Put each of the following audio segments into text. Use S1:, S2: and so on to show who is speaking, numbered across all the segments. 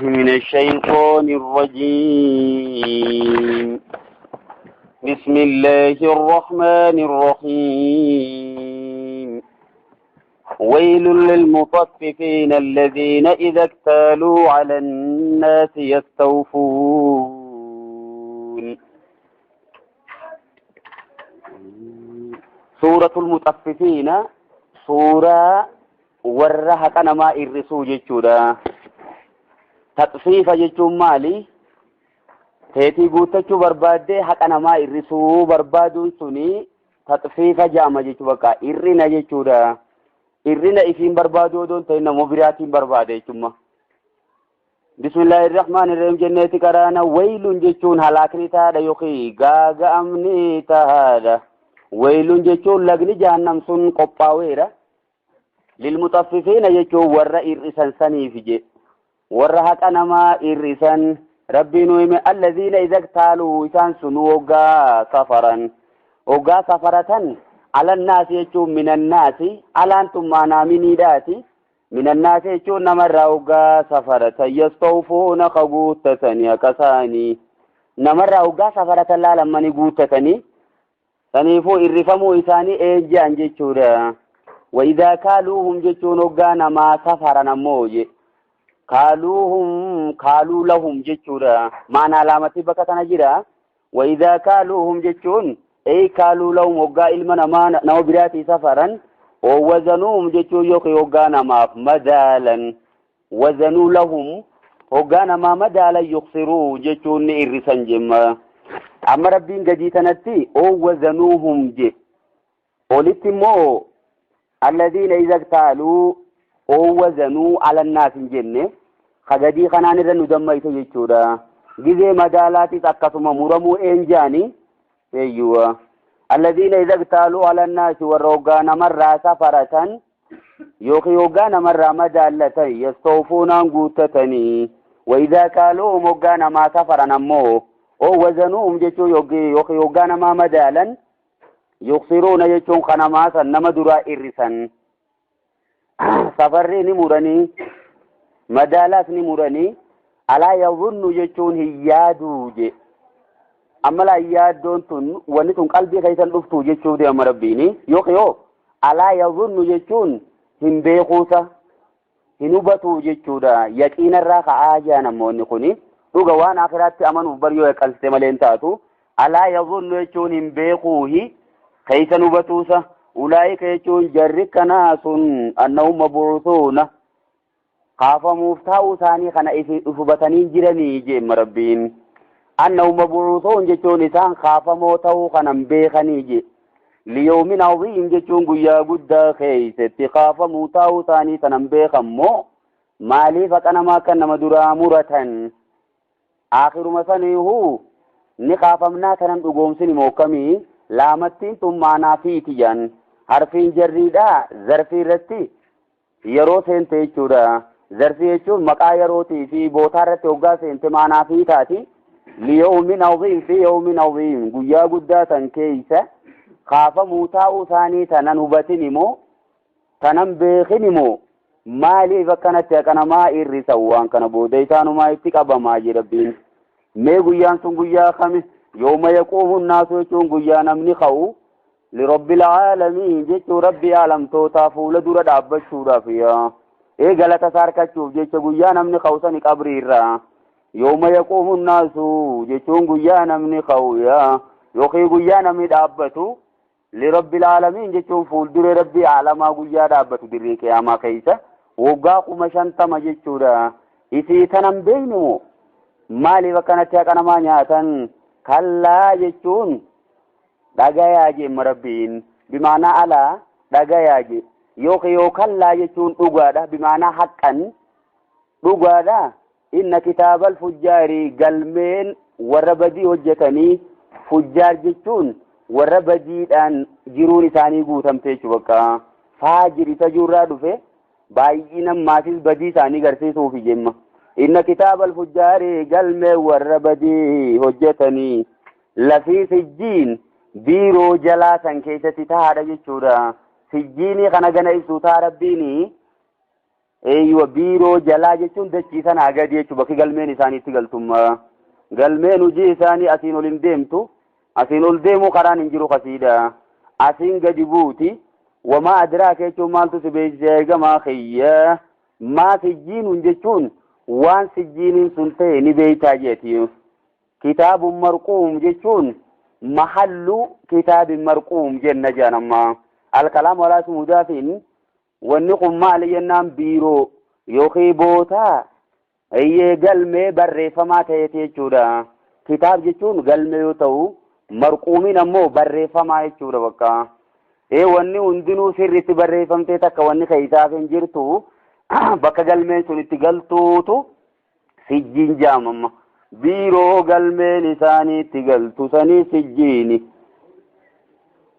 S1: من الشيطان الرجيم. بسم الله الرحمن الرحيم. ويل للمطففين الذين إذا اكتالوا على الناس يستوفون. سورة المطففين سورة warra haqa namaa irrisuu jechuudha. Taxfiifa jechuun maali? Teetii guuttachuu barbaaddee haqa namaa irrisuu barbaaduun suni taxfiifa jedhama jechuu bakka irrina jechuudha. Irrina ifiin barbaadu odoo hin ta'in nama biraatiin barbaada jechuudha. Bismillahirrahmanirrahim jenneeti qaraana. Waylun jechuun halaakni tahaadha yookiin gaaga'amni tahaadha. Waylun jechuun lagni jahannam sun qophaa'eera. Lilmutaffifiina jechuun warra irrisan saniif je warra haqa namaa irrisan rabbiin hime. Alladhiina idha iktaaluu isaan sun woggaa safaran woggaa safaratan alannaasi jechuun minannaasi alaan tun maanaa miniidhaati minannaasi jechuun namarraa woggaa safaratan yastawfuuna ka guuttatanii haqa isaanii namarraa woggaa safaratan laalammanii guuttatanii saniifuu irrifamuu isaanii eenje'an jechuudha. وإذا كالوهم جتون وغانا ما سفرنا موجي كالوهم كالوا لهم جتورا معنى علامة بكتنا جرا. وإذا كالوهم جتون أي كالوا لهم وغا إلمنا ما نوبراتي سفرا ووزنوهم جتون يوكي وغانا ما مدالا وزنوا لهم وغانا ما مدالا يخسروا جتون إرسان جما. أما ربين قديتنتي أو وزنوهم جي ولتمو الذين إذا اكتالوا أو وزنوا على الناس جنة خجدي خنان رنو دميت يجورا جزء مدالات تقسم مرمو إنجاني. أيوة الذين إذا اكتالوا على الناس والروغان مرة سفرة يوخيوغان مرة مدالة يستوفون قوتتني. وإذا كالوا مغان ما سفرا نمو أو وزنوهم جتو يوخيوغان ما مدالا يخسرون يجون خنماسا نما درا إرسان. سفرين مرني مدالاس مرني ألا يظن يجون هيادو جي أما لا يادون تن ونتن قلبي خيسان أفتو جيشو دي أما ربيني يوخيو ألا يظن يجون هم بيخوسا هنوبتو جيشو دا يكين الراقة آجانا موني خوني وقوان آخرات أمنوا بريو يقلت ملين تاتو ألا يظن يجون هم بيخوهي كيف نبتوسا. أولئك يجون جرك ناس أنهم مبعوثون خاف مفتاو ثاني خنا إفبتنين جرني جيم ربين أنهم مبعوثون جتون إسان خاف موتو خنا بيخني جي ليوم عظيم جتون قيا قد خيست خاف موتاو ثاني تنم بيخمو مالي فكنا ما كان مدرا مرة آخر مثني هو نخافمنا تنم أقوم موكمي laamattiin tun maanaa fiiti jedhan harfiin jarriidha zarfii irratti yeroo seente jechuudha. Zarfii jechuun maqaa yerootii fi bootaa irratti hoggaa seente maanaa fiitaati. Liyoomin aziim fi yoomin aziim guyyaa guddaa san keessa kaafamuu taa'uu isaanii tanan hubatin immoo tanan beekin immoo maaliif akkanatti haqa namaa irrisan waan kana booda isaanumaa itti qabamaa jira rabbiin. Mee guyyaan sun guyyaa kami? يوم يقوم الناس يجون قيانا من خو لرب العالمين جيتو ربي عالم توتا فول دورة دابة شورا فيها إيه غلطة ساركا شوف جيتو قيانا من خو سنك أبريرا يوم يقوم الناس جيتون قيانا من خو يا يوخي قيانا من دابتو لرب العالمين جيتو فول دورة ربي عالم قيا دابتو دريك يا ما كيسا وقاقو مشانتا جيتو دا إسي تنم بينو مالي وكانت يقنا ما نياتن كلا jechuun dhagayaa jee rabbiin bimaanaa alaa dhagayaa jee yookiin kallaa jechuun dhugaadha bimaanaa haqqan dhugaadha. Inna kitaabal fujjaarii galmeen warra badii hojjetanii fujjaar jechuun warra badiidhaan jiruun isaanii guutamte jechuu bakka faajir isa juurraa dhufe baay'inaan maatis badii isaanii garsiisuufi jemma. Inna kitaabal fujjaarii galmee warra badii hojjetanii lafii sijjiin biiroo jalaa san keessatti tahaadha jechuudha. Sijjiinii kana gana ibsuu ta'a rabbiini. Eeyywa biiroo jalaa jechuun dachii sanaa gadi jechuudha bakki galmeen isaanii itti galtummaa. Galmeen hojii isaanii asiin ol hin deemtu. Asiin ol deemuu karaan hin jiru kasiidha. Asiin gadi buuti. Wamaa adraaka jechuun maaltu si beeksise eegamaa kiyya. Maa sijjiinuun jechuun waan sijjiiniin sun ta'e ni beeytaa jeeti. Kitaabun marquum jechuun mahallu kitaabin marquum jenna jedhan amma. Alkalaam walaa sumudaafin wanni kun maali jennaan biiroo yookiin bootaa iyyee galmee barreeffamaa ta'eeti jechuudha. Kitaab jechuun galmee yoo ta'u marquumiin ammoo barreeffamaa jechuudha bakka. Wanni hundinuu sirriitti barreeffamtee takka wanni keessaaf hin jirtu bakka galmeen sun itti galtuutu sijjiin jaamama. Biiroo galmeen isaanii itti galtu sanii sijjiini.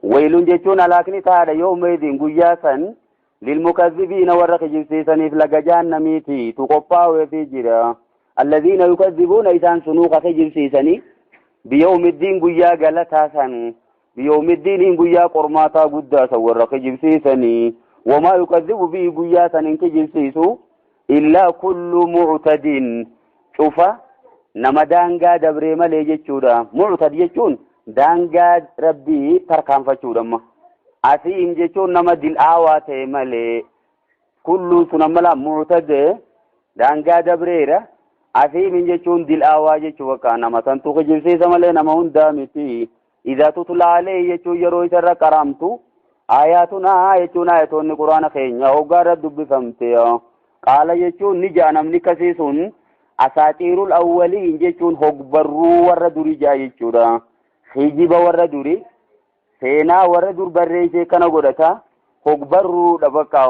S1: Wayluun jechuun alaakni taadha yooma idin guyyaa san lilmukazzibiina warra kijibsiisaniif laga jahannamiiti tu qophaa'eefii jira. Alladhiina yukazzibuuna isaan sunuu ka kijibsiisanii biyawmiddiin guyyaa galataa san biyawmiddiiniin guyyaa qormaataa guddaa san warra kijibsiisanii wamaa yukazzibu bii guyyaa san hin kijibsiisu illaa kullu muctadin cufa nama daangaa dabree malee jechuudha. Muctad jechuun daangaa rabbii tarkaanfachuudha amma. Asiim jechuun nama dil'aawaa ta'e malee kulluun sun amma laa muctad daangaa dabreera. Asiimin jechuun dil'aawaa jechuu bakka nama santu kijibsiisa malee nama hundaa miti. Idaa tutlaa alayhi jechuun yeroo isarra qaramtu aayatunaa jechuun aayatoonni quraana keenya hoggaa irra dubbifamte. Qaala jechuun ni ja'a namni akkasii sun asaaxiirul awwaliin jechuun hogbarruu warra durii ja'a jechuudha. Hijiba warra durii seenaa warra dur barreessee kana godhata hogbarruudha bakka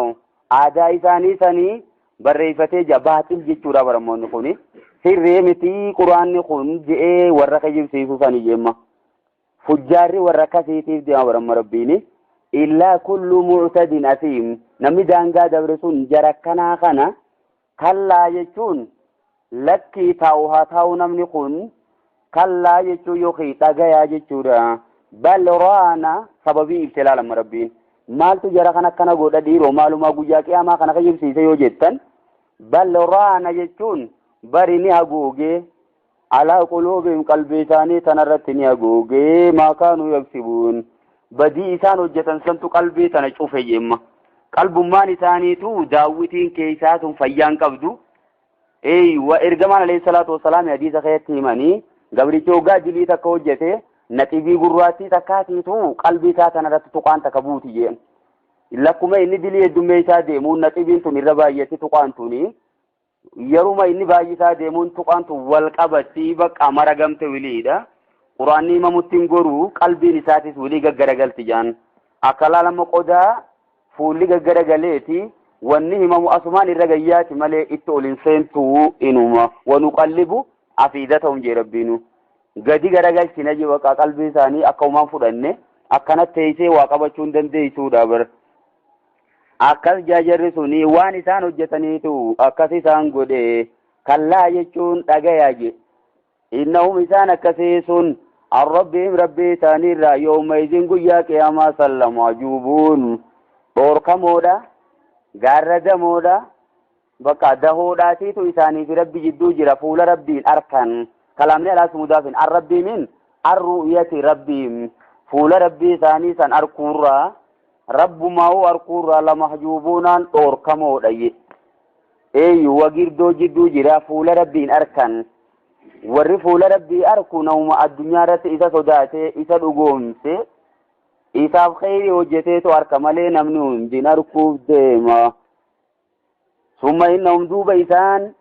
S1: aadaa isaanii sanii barreeffatee jira baaxil jechuudha baramoonni kuni sirrii miti quraanni kun je'ee warra kijibsiisu sanii jemma. Fujjaarri warra akkasiitiif deema baramma rabbiini. Illaa kullu muctadin asiim namni daangaa dabre sun jara akkanaa kana kallaa jechuun lakkii taa'u haa taa'u namni kun kallaa jechuun yookiin dhagayaa jechuudha. Bal raana sababii ibtilaa lama rabbiin. Maaltu jara kana akkana godha dhiiroo maalumaa guyyaa qiyaamaa kana kijibsiise yoo jettan bal raana jechuun bari ni haguugee alaa quluubihim qalbii isaanii tanarratti ni haguugee maa kaanuu yaksibuun badii isaan hojjetan santu qalbii tana cufe jemma. Qalbummaan isaaniitu daawwitiin keessaa sun fayyaan qabdu. Eeywa ergamaan alayhi salaatu wassalaam hadiisa keessatti himanii gabrichi hoggaa dilii takka hojjete naxibii gurraattii takkaatiitu qalbii isaa tanarratti tuqaan takka buuti jeen. Lakkuma inni dilii heddummeessaa isaa deemuun naxibiin tun irra baay'atti tuqaan tuni yeruma inni baay'isaa deemuun tuqaan tun wal qabatti bakka maragamte wiliidha. Quraanni himamutti hin goruu qalbiin isaatis wilii gaggaragalti jaan. Akka laalama qodaa fuulli gaggaragaleeti wanni himamu asumaan irra gayyaati malee itti ol hin seentuu inuma wanuqallibu afiidatahum jee rabbiinu. Gadi garagalchina jee bakka qalbii isaanii akka umaan fudhanne akkanatti teessee waa qabachuu hin dandeessuudha bar. Akkas jaajarri suni waan isaan hojjetaniitu akkas isaan godhe kallaa jechuun dhagayaa je. Innahum isaan akkasii sun an rabbihim rabbii isaanii irraa yooma izin guyyaa qiyaamaa sallamu ajuubuun dhoorkamoodha gaarradamoodha bakka dahoodhaatiitu isaanii fi rabbi jidduu jira fuula rabbiin arkan kalaamni alaa sumudaafin an rabbiimin an ru'yati rabbiim fuula rabbii isaanii san arkuurraa rabbumaa'uu arkuurraa lamahjuubuunaan dhoorkamoodha ye. Eeyyu wagirdoo jidduu jira fuula rabbiin arkan warri fuula rabbii arku namuma addunyaa irratti isa sodaate isa dhugoomse isaaf kheyrii hojjeteetu arka malee namni hundin arkuuf deema. Summa innahum duuba isaan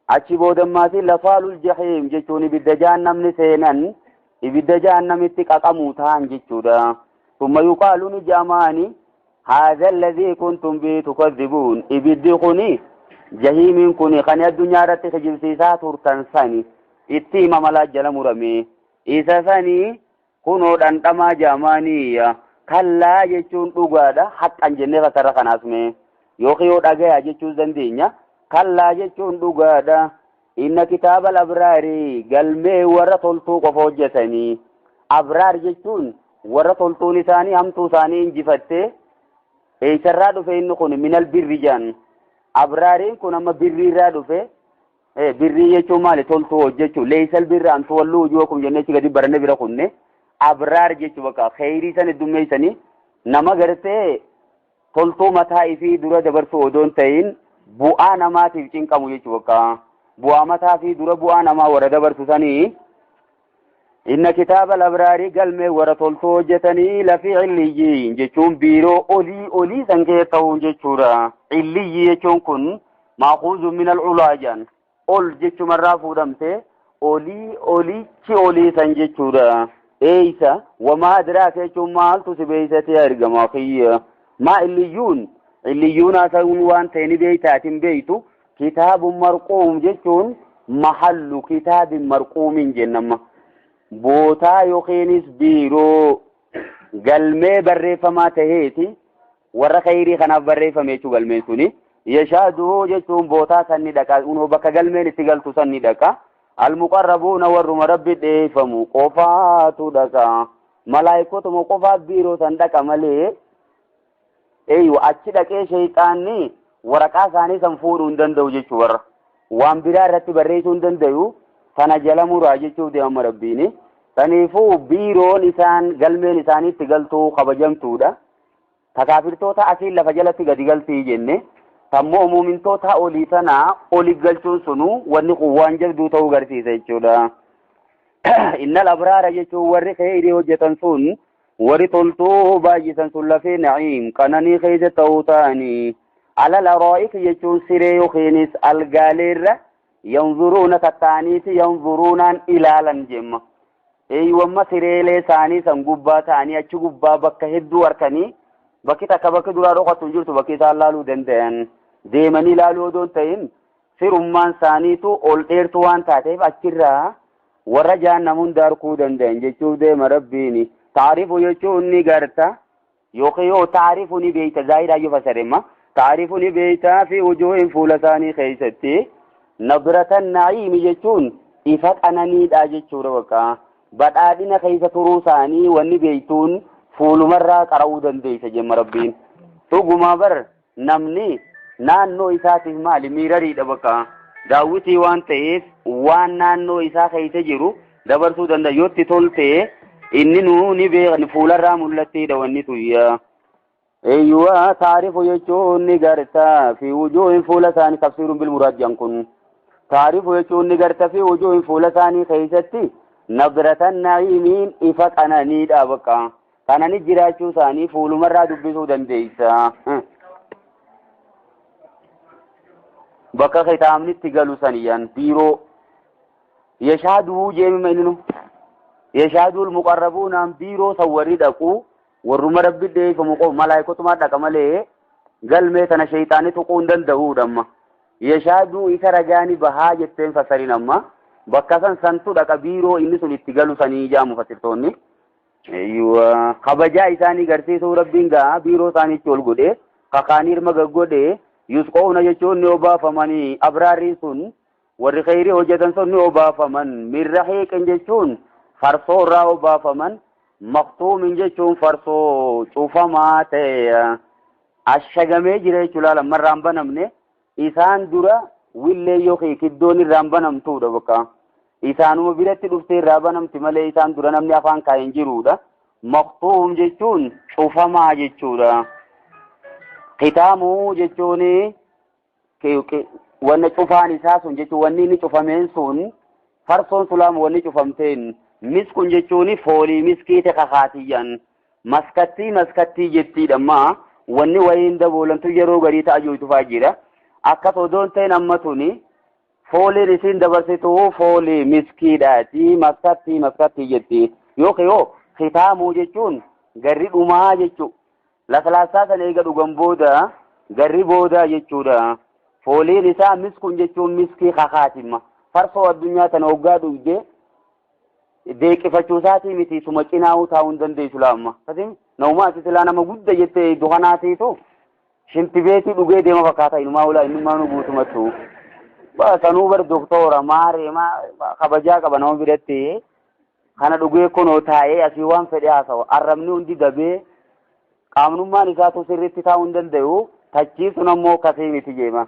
S1: achi boodammaatiin lasaalul jahiim jechuun ibidda jahannamni seenan ibidda jahannamitti qaqamuu ta'an jechuudha. Summa yuqaalu ni ja'amaani haadha alladhii kuntum bihi tukazzibuun ibiddi kuni jahiimiin kuni kan addunyaa irratti kijibsiisaa turtan sani itti himamalaa jala murame isa sanii kunoo dhandhamaa jaamaaniya kallaa jechuun dhugaadha haqqan jennee fasarra kanaasme yookiin yoo dhagaya jechuu dandeenya kallaa jechuun dhugaadha inna kitaaba abraari galmee warra toltuu qofa hojjetanii abraar jechuun warra toltuun isaanii hamtuu isaanii injifatte eessarraa dhufe inni kun minal birri jaan Abraariin kun amma birrii irraa dhufe. Birrii jechuun maali? Toltuu hojjechuu. Leeysal birra an tuwalluu wujuhakum jennee achi gadi baranne bira kunne. Abraar jechuu bakka kheyrii san heddummeessanii nama gartee toltuu mataa ifii dura dabarsuu odoo hin ta'in bu'aa namaatiif cinqamu jechuu bakka. Bu'aa mataa fi dura bu'aa namaa warra dabarsu sanii. Inna kitaaba labraarii galmee warra toltuu hojjetanii lafii illiyyiin jechuun biiroo olii olii san keessa ta'uun jechuudha. Illiyyii jechuun kun maakuuzu min alculaa jedhan. Ol jechumarraa fuudhamte olii olichi olii san jechuudha. Eeysa wamaa adraaka jechuun maaltu si beeysatee argama kiyya. Maa illiyyuun illiyyuun haasa'uun waan ta'e ni beeytaatiin beeytu. Kitaabun marquum jechuun mahallu kitaabin marquumin jennamma. Bootaa yookiinis biiroo galmee barreeffamaa taheeti warra khayrii kanaaf barreeffame jechuu galmeen suni. Yashaaduu jechuun bootaa san ni dhaqa. Unoo bakka galmeen itti galtu san ni dhaqa. Almuqarrabuuna warruma rabbi dheeyfamu qofaatu dhaqa. Malaayikotuma qofaa biiroo san dhaqa malee eeyyu achi dhaqee shayxaanni waraqaa isaanii san fuudhuu hin danda'u jechuu warra. Waan biraa irratti barreessuu hin danda'u. Sana jala muraa jechuuf deemama rabbiini. Saniifuu biiroon isaan galmeen isaanii itti galtuu kabajamtuudha. Takaafirtoota asiin lafa jalatti gadi galtii jenne. Tammoo muumintoota olii sanaa oli galchuun sunu wanni kun waan jabduu ta'uu garsiisa jechuudha. Innal abraara jechuun warri kheyrii hojjetan sun warri toltuu baay'isan sun lafee na'iim qananii keessa ta'uu ta'anii. Alal araa'ik jechuun siree yookiinis algaaleerra yanzuruuna tatta'aniiti yanzuruunaan ilaalan jemma. Eeyyamma sireelee isaanii san gubbaa ta'anii achi gubbaa bakka hedduu harkanii bakki takka bakki duraa dhokattu hin jirtu bakki isaan laaluu danda'an. Deemanii laaluu odoo hin ta'in sirummaan isaaniitu ol dheertuu waan taateef achirraa warra jahannam hunda harkuu danda'an jechuuf deema rabbiini. Taarifu jechuun ni garta yookiin yoo taarifu ni beeyta zaahiraa yoo fasaremma. Taarifu ni beeyta fi wujuuhin fuula isaanii keessatti nadratan na'iimi jechuun ifa qananiidha jechuudha bakka. Badhaadhina keessa turuu isaanii wanni beeytuun fuulumarraa qara'uu dandeessa jemma rabbiin. Dhuguma bar namni naannoo isaatiif maali miirariidha bakka. Daawwitii waan ta'eef waan naannoo isaa keessa jiru dabarsuu danda'a. Yoo itti toltee inni nuu ni beekan fuularraa mul'atteedha wanni tuyyaa. Eeyyuwa taarifu jechuun ni garta fi wujuuhin fuula isaanii tafsiiruun bil muraad jedhan kun. Taarifu jechuun ni garta fi wujuuhin fuula isaanii keessatti nadratan na'iimiin ifa qananiidha bakka. Qananii jiraachuu isaanii fuulumarraa dubbisuu dandeessa. Bakka kitaabni itti galu saniyyaan biiroo yashaaduu jeemima inni nu. Yashaaduu muqarrabuunaan biiroo san warri dhaqu warruma rabbi dheeyfamu qofa malaayikotumaa dhaqa malee galmee tana shayxaanni tuquu hin danda'uudha amma. Yashaaduu isa ragaani bahaa jetteen fasarin amma bakka san santu dhaqa biiroo inni sun itti galu sanii jaamu fasirtoonni. Eeyyuwa kabajaa isaanii garsiisuu rabbiin gaa biiroo isaaniitti ol godhee kakaanii irma gaggodhee yusqoona jechuun ni obaafamanii abraarriin sun warri kheyrii hojjetan sun ni obaafaman min rahiiqin jechuun farsoo irraa obaafaman maktuumin jechuun farsoo cufamaa ta'e ashagamee jira jechuu laala marraan banamne isaan dura willee yookiin kiddoon irraan banamtuudha bakka. Isaanuma biratti dhuftee irraa banamti malee isaan dura namni afaan kaa'een jiruudha. Maktuum jechuun cufamaa jechuudha. Kitaamuu jechuun wanna cufaan isaa sun jechuun wanni inni cufameen sun farsoon sulaam wanni cufamteen miskun jechuun foolii miskiite kakaatiyyan maskattii maskattii jettiidha ammaa wanni wayiin daboolantu yeroo garii ta'a jirtu fa'aa jira. Akkas odoon ta'in amma tuni fooliin isiin dabarsitu foolii miskiidhaati maskattii maskattii jetti. Yookiin yoo kitaamuu jechuun garri dhumaa jechuu. Laslaasaa sana eega dhugan booda garri booda jechuudha. Fooliin isaa miskun jechuun miskii kakaatimma. Farsoo addunyaa tana hoggaa dhugdee deeqifachuu isaatii miti suma cinaa'uu taa'uu hin dandeessu laamma. Namumaa ati silaa nama gudda jettee duhanaatiitu shintibeetii dhugee deema fakkaata inumaa ulaa innummaa nu guutumattu. Sanuu bar doktora maaree kabajaa qaba nama biratti kana dhugee kunoo taa'ee asii waan fedhe haasawa. Arrabni hundi dabee qaamnummaan isaatu sirriitti taa'uu hin danda'u. Tachiisuun ammoo kasii miti jeema.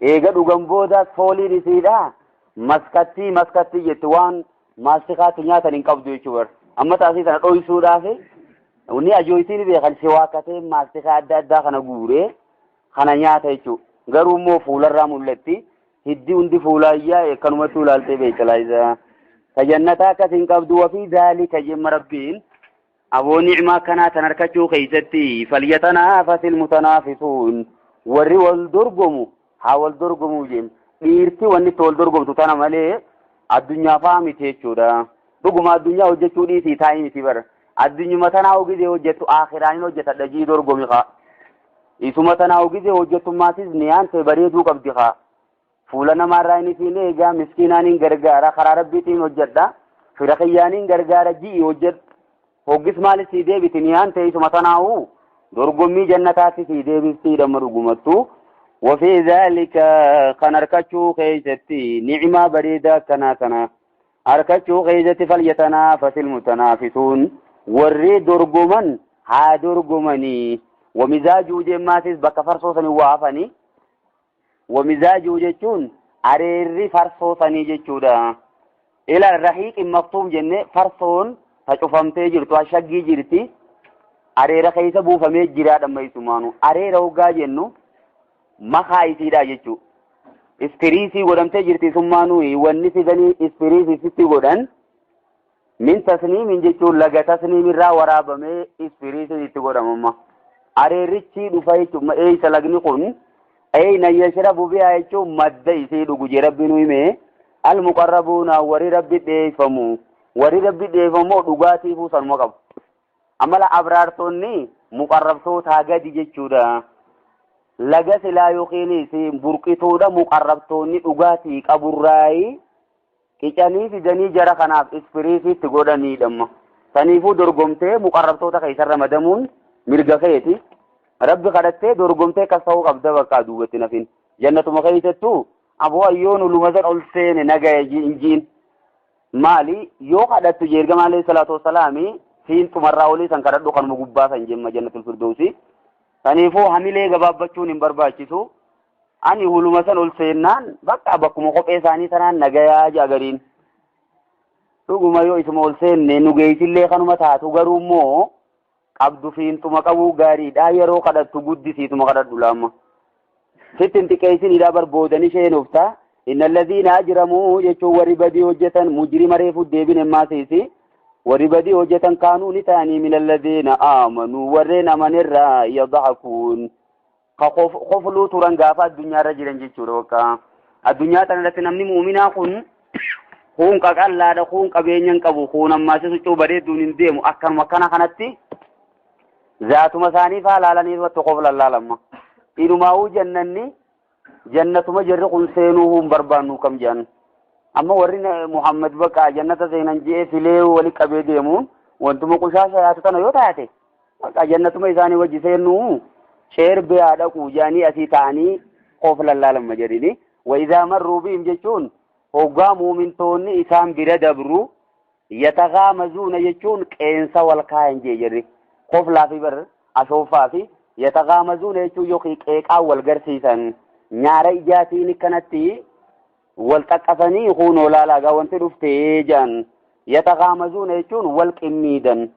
S1: Eega dhugan boodaas fooliin isiidha. Maskattii maskattii jetti waan maastikaatti nyaatan hin qabdu jechuudha. Amma taasii sana dhoysuudhaaf ni ajooytiin beekan si waakkatee maastikaa adda addaa kana guuree kana nyaata jechuudha. Garuu immoo fuularraa mul'atti. Hiddi hundi fuulaayyaa akkanumatti ulaaltee beekta isaa. Tajannataa akkas hin qabdu wafii zaalika jemma rabbiin. Aboo nicmaa akkanaa tan harkachuu keeysatti falyatanaafasil mutanaafisuun warri wal dorgomu haa wal dorgomuu jeen dhiirti wanni itti wal dorgomtu tana malee addunyaa fa'aa miti jechuudha. Dhuguma addunyaa hojjechuu dhiisii taa'ii miti bara. Addunyuma tanaa hogizee hojjettu aakhiraan hojjetadha jii dorgomi haa. Isuma tanaa hogizee hojjettummaatis niyaan ta'e bareeduu qabdi haa. Fuula namaarraa inni siin eegaa miskiinaan hin gargaara karaa rabbiitiin hojjedha. Fira kiyyaaniin gargaara ji'i hojjedhu. Hoggis maalis sii deebiti niyaan ta'e isuma tanaa'u dorgommii jannataatti sii deebiftii dhamma dhugumattu. وفي ذلك كان أركتشو خيزتي نعمة بريدة كنا كنا أركتشو خيزتي فليتنافس المتنافسون وري درقمن ها درقمني ومزاجو جماتيس بك فرصوصني وافني ومزاجو جتون أريري فرصوصني جتودا إلى الرحيق المختوم جنة فرصون تشوفمتي جرتو أشقي جرتي أريرا خيزة بوفمي جرا دم يسمانو أريرا وقا جنو makaa isiidha jechuudha. Ispiriisii godhamtee jirti summaanuu wanni fidanii ispiriisii sitti godhan min tasniimin jechuun laga tasniimirraa waraabamee ispiriisii itti godhamama. Areerrichi dhufa jechuun eeysa lagni kun eeyna yashrabu bihaa jechuun madda isii dhugu jee rabbi nu hime almuqarrabuuna warri rabbi dheeyfamu warri rabbi dheeyfamu dhugaatiifuu sanuma qabu. Amala abraartonni muqarrabtootaa gadi jechuudha. Laga silaa yookiinis burqituudha muqarrabtoonni dhugaatii qaburraayi qicanii fidanii jara kanaaf ispiriisitti godhaniidhamma. Saniifuu dorgomtee muqarrabtoota keessan ramadamuun mirga keeti. Rabbi kadhattee dorgomtee kasa'uu qabda bakka duubatti nafin. Jannatuma keessattuu aboo ayyoon uluma san ol seene naga injiin. Maali yoo kadhattu jeergama alayhi salaatu wassalaami siin xumarraa olii san kadhadhu kanuma gubbaa san jemma jannatul firdoosi. Saniifuu hamilee gabaabbachuun hin barbaachisu. Ani huluma san ol seennaan bakka bakkuma kophee isaanii sanaan nagayaa jagariin. Dhuguma yoo isuma ol seenne nu geessillee kanuma taatu garuu immoo qabdu fiintuma qabuu gaariidha yeroo kadhattu guddisiituma kadhadhu laamma. Sitti hin xiqqeessinidha barboodani isheen ufta. Inna alladhiina ajramuu jechuun warri badii hojjetan mujrima reefu deebin himmaasiisi. Warri badii hojjetan kaanuu ni ta'anii min alladhiina aamanuu warreen amanirraa yadhakuun. Ka qofluu turan gaafa addunyaarra jiran jechuudha bakka. Addunyaa tana irratti namni muuminaa kun kun qaqallaadha kun qabeenya hin qabu kun ammaas huccuu bareedduun hin deemu akkanuma akkana kanatti zaatuma isaanii faa laalanii irratti qoflan laalamma. Inumaa'uu jannanni jannatuma jarri kun seenuu hin barbaannu kam jedhan. Amma warri Muhammad bakka jannata seenan je'ee filee wali qabee deemuun wantuma qushaasha yaatu tana yoo taate bakka jannatuma isaanii wajji seenuu sheerbee haa dhaquu jedhanii asii ta'anii qoflan laalamma jedhini. Wa idhaa marruu bihim jechuun hoggaa muumintoonni isaan bira dabru yatagaamazuuna jechuun qeensa wal kaayan jee jedhi. Qoflaa fi bar ashoofaa fi yatagaamazuuna jechuun yookiin qeeqaa wal garsiisan nyaara ijaatiin kanatti wal qaqqasanii kunoo laalaa wanti dhuftee jedhan. Yatagaamazuuna jechuun wal qimmiidan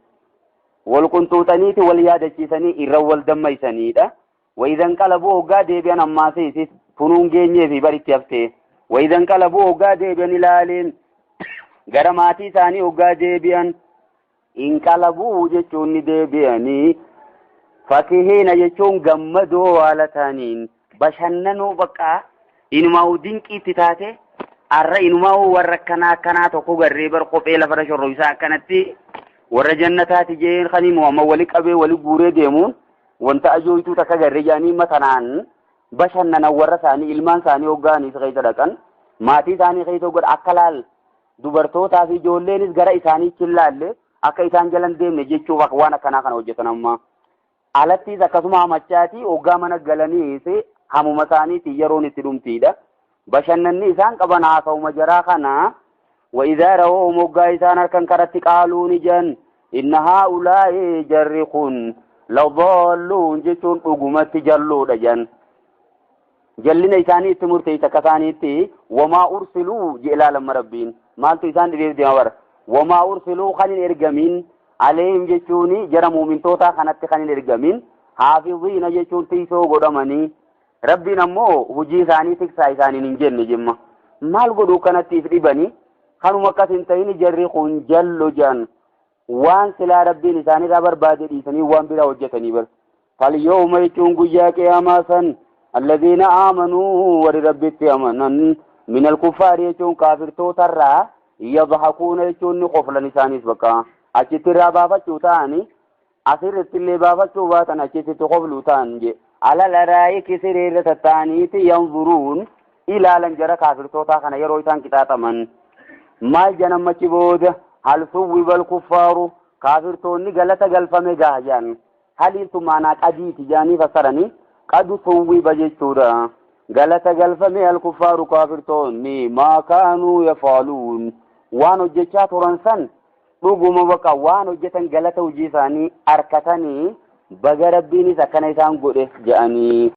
S1: wal qunxuuxaniiti wal yaadachiisanii irra wal dammaysaniidha. Wa idhan qalabuu hoggaa deebi'an ammaasiisis tunuun geenyee fi baritti haftee. Wa idhan qalabuu hoggaa deebi'an ilaaliin gara maatii isaanii hoggaa deebi'an inqalabuu jechuun ni deebi'anii fakihiina jechuun gammadoo haala ta'aniin bashannanuu bakka inumaa'uu dinqiitti taate arra inumaa'uu warra akkanaa akkanaa tokko garree bar kophee lafarra shorroisaa akkanatti warra jannataati jeen kan himu amma wali qabee wali guuree deemuun wanta ajooytuu takka garree jedhanii matanaan bashannanan warra isaanii ilmaan isaanii hoggaanii keessa dhaqan maatii isaanii keessa hoggan akka laal dubartootaa fi ijoolleenis gara isaaniitti hin laalle akka isaan jalan deemne jechuuf waan akkanaa kana hojjetan amma. Alattis akkasuma hamachaati hoggaa mana galaniis hamuma isaaniitiin yeroon itti dhumtiidha. Bashannanni isaan qaban haasawuma jaraa kana wa idhaa ra'awhum hoggaa isaan harkan karatti qaaluu ni jedhan inna haa'ulaa'i jarri kun ladaalluun jechuun dhugumatti jalloodha jedhan. Jallina isaanii itti murteessa akka isaaniitti. Wamaa ursiluu jee ilaalamma Rabbiin maaltu isaan dhibeef deema bara. Wamaa ursiluu kan hin ergamin, aleehim jechuun jara muumintootaa kanatti kan hin ergamin, haafiziina jechuun tiisoo godhamanii. Rabbiin ammoo hujii isaanii tiksaa isaaniin hin jenne jimma. Maal godhuu kanatti if dhibanii? Kanuma akkas hin ta'in, jarri kun jallo jedhan. Waan silaa Rabbiin isaanirraa barbaade dhiisanii waan biraa hojjetanii bar. Falyooma jechuun guyyaa qiyaamaa san, alladhiina aamanuu warri Rabbitti amanan, minal kuffaari jechuun kaafirtootarraa, yadhakuuna jechuun ni koflan. Isaanis bakka achitti irraa baafachuu ta'anii, asirratti illee baafachuu baatan, achitti kofluu ta'an je. Alal araa'iki sireerra tatta'aniiti, yanzuruun ilaalan jara kaafirtootaa kana yeroo isaan qixaaxaman. Maal janammachi booda? Hal suwwibal kuffaaru, kaafirtoonni galata galfame gaha jedhan. Haliin maanaa qadiiti jedhanii fassaranii, qadu suwwiba jechuudha. Galata galfame alkuffaaru kaafirtoonni, maa kaanuu yafaaluun waan hojjechaa turan san. Dhuguma bakka waan hojjetan galata hojii isaanii arkatanii, baga Rabbiinis akkana isaan godhe jedhanii.